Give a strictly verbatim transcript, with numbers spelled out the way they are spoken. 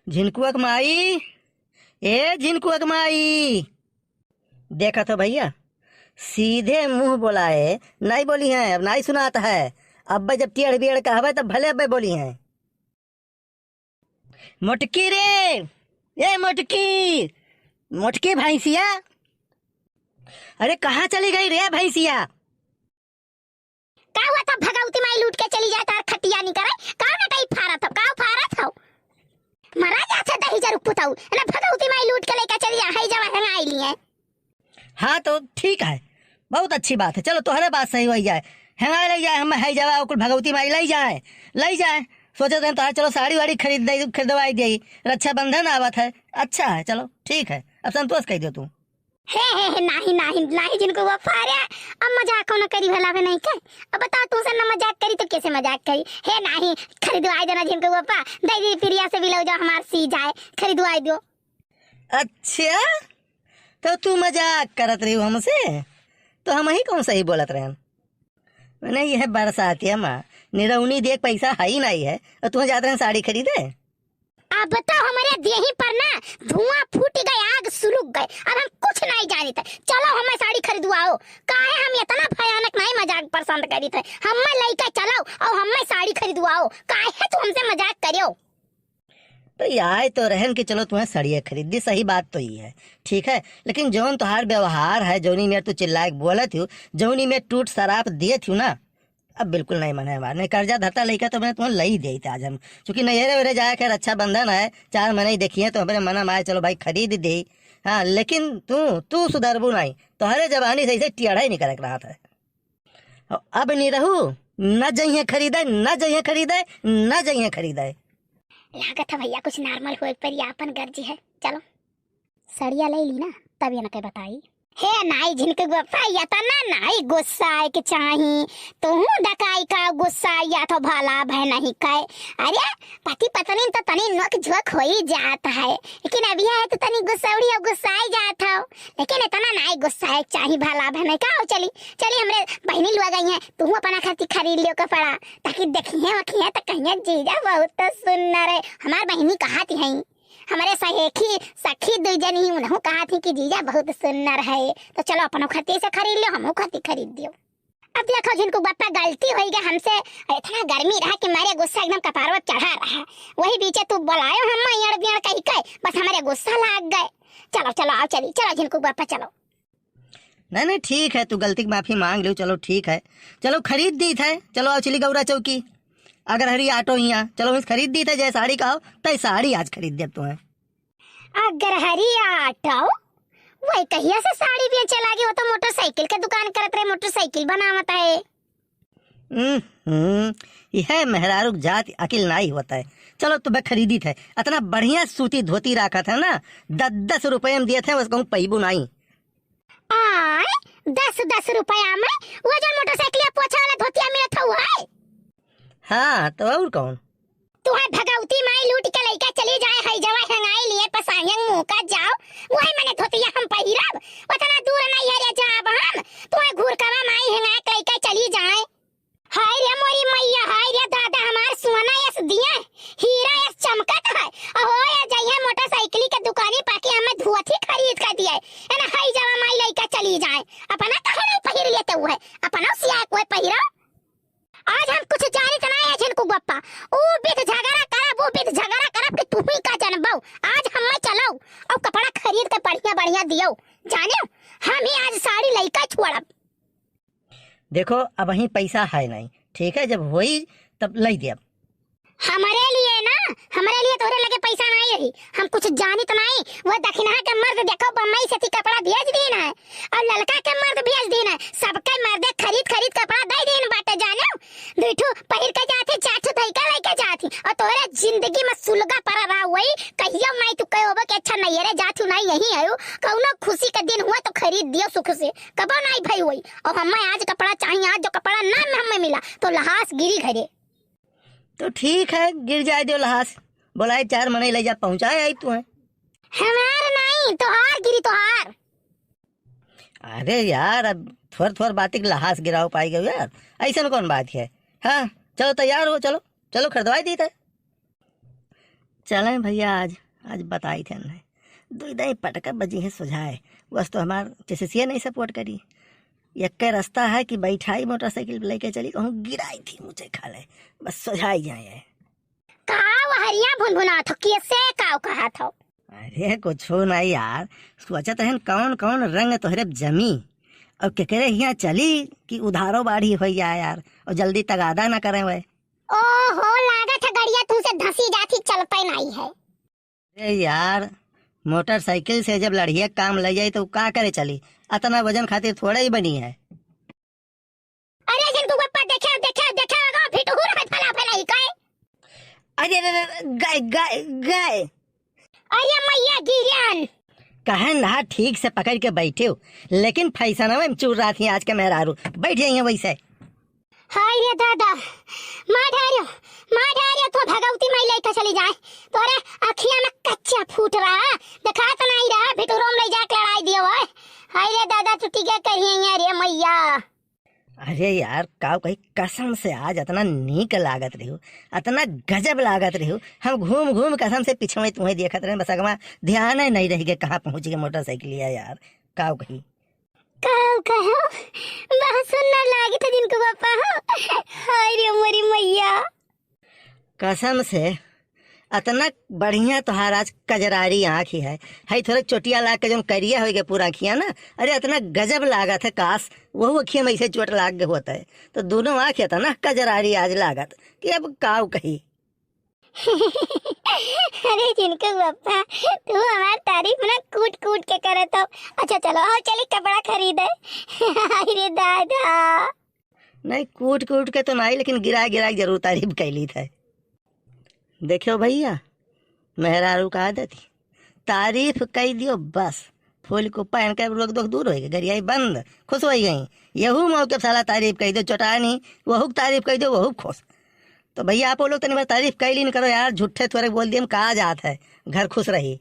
झिनकुआ के माई, ए झिनकुआ के माई, देखत हो भइया, सीधे मुँह बोलाए नाहीं बोली हैं, अब नाहीं सुनात है। अब्बे जब टेढ़ बियढ़ कहबे तब भले अब्बे बोली हैं। मोटकी रे, ए मोटकी, मोटकी भैंसिया, अरे कहाँ चली गई रे भैंसिया? का हुआ था, भगवती माई लूट के चली जाए तार खटिया नहीं करे? का नटई फारत हो, का फारत हो? मरा जात है दही जरुक पुताऊ, ना भगवती माई लूट के लेके चली जा, है जवा हेंगाई लिए। हाँ तो ठीक है, बहुत अच्छी बात है, चलो तोहरे बात सही होइ जाए, हेंगाई लई जाए, हम है जवा कुल भगवती माई लई जाए, लई जाए। सोचत रहे तोहार चलो साड़ी वाड़ी खरीद दे, खरीदवाई दे, रक्षाबंधन आवत है, अच्छा है, चलो ठीक है, अब संतोष कह दो तू। हे, हे, हे, नाही, नाही, नाही, झिनकू बप्पा, अरे, अब मजाक कौन करी भला भी नहीं के? अब बताओ, तुमसे न मजाक करी तो कैसे मजाक करी? हे, नाही, खरीदवाई देना झिनकू बप्पा, दे दी प्रिया से ब्लाउज हमार सी जाए, खरीदवाई दो। अच्छा, तो तू मजाक करत रही हमसे, तो हम ही कौन सही बोलत रहन? मैंने यह बरसातिया माँ, निरौनी देख पैसा है ही नहीं है, और तुम्हें जात रहन साड़ी खरीदे? अब तो हमरे देही पर ना धुआं फूट गए, आग सुलुक गए। अब हम कुछ नहीं जानित है। चलो हमें साड़ी खरीदवाओ। काहे हम इतना भयानक नहीं मजाक पसंद करित है। हमें लइके चलो और हमें साड़ी खरीदवाओ। काहे तू हमसे मजाक करियो? तो यार तो रहन कि चलो तुम्हें सड़िया खरीद दी, सही बात तो ये है, ठीक है, लेकिन जौन तोहार व्यवहार है, जौनी में तू चिल्लाए के बोलत हो, जौनी में टूट शराब दिए थी ना, अब बिल्कुल नहीं मन है हमार। नहीं कर्जा धरता लइका तो मैं तुम्हें लई देइत आज हम। चूँकि नैहरे वैहरे जाए के रक्षाबंधन है, चार महीने ही देखिए तो हमरे मन में आए, चलो भाई खरीद दे। हाँ, लेकिन तू, तू सुधरबू नहीं, तोहरे जवानी से ऐसे टेढ़ा ही निकल रहा था। अब नहीं रहू, न जइहे खरीदे, न जइहे खरीदे, न जइहे खरीदे। लागत है भइया कुछ normal होए पर ये आपन गर्जी है। चलो। सड़िया ले ली ना, तब ये न के बताई। हे नाई झिनकू बप्पा, इतना नाई गुस्सा आए के चाही। तुहू डकाई का गुस्सा या तो भला भय नहीं कहे। अरे, पति पत्नी तो तनी नोक झोंक हो ही जात है, लेकिन अभी है तो तनी गुस्सौड़ी और गुस्साई जात हो। लेकिन इतना नाई गुस्सा आए के चाही भला भय नहीं का। चली, चली हमरे बहिनी लुआ गई हैं, तुहू अपना खातिर खरीद लियो कपड़ा, ताकि देखिए वखिए तो कहिए जीजा बहुत तो सुंदर है। हमार बहिनी कहा थी हैं, हमरे सहेखी, सखी दुई जनी उनहु कहा थी कि जीजा बहुत सुंदर है, तो चलो अपनो खती से खरीद लियो, हमहू खती खरीद दियो। अब देखो झिनकू बप्पा गलती होई गए हमसे, इतना गर्मी रहा कि मारे गुस्सा एकदम कपार पर चढ़ा रहा। वही बीचे तू बोलायो हम अड़ बियड़ कही के, बस हमारे गुस्सा लाग गए। चलो, चलो, आओ चली, चलो झिनकू बप्पा चलो। नहीं, नहीं, ठीक है, तू गलती की माफी मांग लियो, चलो ठीक है, चलो खरीद दीत है, चलो आओ चली गौरा चौकी, अग्रहरी ऑटो हियाँ, चलो वहीं से खरीद दीत है, जय साड़ी कहो, तय साड़ी आज खरीद देब तुम्हें। अग्रहरी ऑटो? वही कहिया से साड़ी बेचे लागी, वो तो मोटरसाइकिल के दुकान करत रहे, मोटरसाइकिल बनावत है। हम्म, हम्म, यह मेहरारू के जात अकिल नाई होत है। चलो तुम्हें खरीदीत है, इतना बढ़िया सूती धोती राखत है ना, दस दस रुपये में दिए थे, बस कहूँ पैबू नाई। आय, दस दस रुपया में वो जो मोटरसाइकिल पोछे वाला धोतिया मिलत हौ है? हाँ, तो और कौन? तुहे भगवती माई लूट के लइका चली जाए, है जवा हेंगाई लिए पसायंग मुँह का जाओ, वही मने धोतिया हम पहिरब, उतना दूर नहीं है रे जाब हम, तुहे घूर कवा माई हेंगाए के लइका चली जाए। हाय रे मोरी मैया, हाय रे दादा, हमार सोना यस दिए, हीरा यस चमकत है। अहो, ये जइहे मोटरसाइकिल के दुकानी पाके हमें धोती खरीद के दिए। ए ना, हाय जवा माई लइका चली जाए। अपना काहे नहीं पहिर लेते हुए? अपना सिया कोई पहिरो। आज हम कुछ जानित ना है झिनकू बप्पा। ऊ बीत झगड़ा करब, ऊ बीत झगड़ा करब कि तू ही का जनबो। आज हमें चलो और कपड़ा खरीद के बढ़िया बढ़िया दियो। जाने, हम ही आज साड़ी लइका छोड़ब। देखो, अबहीं पैसा है नहीं, ठीक है, जब होई तब लई देब। हमरे लिए ना, हमरे लिए तोहरे लगे पैसा नहीं रही, हम कुछ जानित नहीं। वो दखिनहा के मर्द देखो, बम्बई से थी कपड़ा भेज दीन है, और ललका के मर्द भेज दीन है, सबके मर्दे खरीद खरीद कपड़ा दे दीन बाटे। जाने, दुई ठो पहिर के जाती, चार ठो धई के लेके जाती, और तोहरे जिंदगी में सुलगा पड़ा रहा वही। कहियो नहीं तू कहो कि अच्छा नहीं रे, जाती नहीं, यहीं आयो, कौनो खुशी का दिन हुआ तो खरीद दियो सुख से। कबो नाई भई होई। और हमें आज कपड़ा चाहिए, आज जो कपड़ा ना हमें मिला तो लहास गिरी घरे। तो ठीक है, गिर जाए दियो लहास, बोलाए चार मने ले जा पहुँचाए आई तू है। हमार नाई, तोहार गिरी तोहार। अरे यार, अब थोर थोर बात के लहास गिराओ पाई गयो यार, ऐसा कौन बात है? हाँ, चलो तैयार हो, चलो, चलो खरीदवाई दी थे। चलें भइया, आज, आज बताई थे नहीं। दुई दाई पटका बजी है सुझाए। बस तो हमार चेसिसिया नहीं सपोर्ट करी। यक्के रास्ता है कि बैठाई मोटरसाइकिल पे लेके चली, कहूँ गिराई थी मुझे खा ले, बस सुझाई जाए। का वहरिया भुनभुनात हो, कैसे काव कहत हो? अरे कुछो नहीं यार, सोचत रहन कौन कौन रंग तोहरे जमी और केकरे हियाँ चली कि उधारो बाढ़ी हो जाए यार, और जल्दी तगादा ना करें वह। ओहो, लागत है गड़िया तुमसे धंसी जाती, चलते नहीं है। अरे यार, मोटरसाइकिल से जब लड़िया काम ले जाई तो का करे चली? अतना वजन खातिर थोड़ा ही बनी है। अरे जिनको पप्पा देखे, देखे, देखे, अगो फिटहूर में फैला फैलाई कहे। अरे, अरे, अरे, गए, गए, गए। अरे मैया गिरन। कहन रहा ठीक से पकड़ के बैठे हो, लेकिन फैसनवे में चूर रहा थी आज के मेहरारू। बैठ जाइए वैसे। हाय रे दादा, मार डारियो, मार डारियो, तो भगवती माई लेके चली जाए। तोरे अखिया में कच्चा फूट रहा, देखात नहीं रहा, भिटुरो में ले जाके लड़ाई दियो है। हाय रे दादा, टूटी के करिए रे मैया। अरे यार, काव कही, कसम से आज अतना नीक लागत रही हो, अतना गजब लागत रही हो। हम घूम घूम कसम से पिछवे तुम्हें देखत रहे, बस अगवा ध्यान ही नहीं रही के कहाँ पहुँच गए मोटरसाइकिल यार। काव कही। काव कहो, बहुत सुंदर लागित है जिनको पापा हो। हाय रे मोरी मैया। कसम से, अतना बढ़िया तोहार आज कजरारी आँखी है। है थोड़े चोटिया लाग के जौन करिया होइगे पूरा आँखिया ना, अरे अतना गजब लागत है, काश वहू अँखिया में ऐसे चोट लाग गए होत है तो दोनों आँखी अतना कजरारी आज लागत कि अब काव कही। अरे जिनको पप्पा, तू हमार तारीफ ना कूट कूट के करत हो। अच्छा चलो, आओ चली कपड़ा खरीदे। हाय रे दादा। नहीं, कूट कूट के तो नहीं, लेकिन गिरा गिरा के जरूर तारीफ कैली थे। देखियो भइया, मेहरारू का आदत ही, तारीफ कई दियो बस, फूल को पहन के रोक दोख दूर होइगे, गरियाई बंद, खुश होइ गई। यहू मौके पे साला तारीफ कई दियो, चोटानी, वहू के तारीफ कई दियो, वहू खुश। तो भइया आप लोग तनी बार तारीफ कैली न करो यार, झूठे थोड़े बोल दिए, हम कहा जात है, घर खुश रही।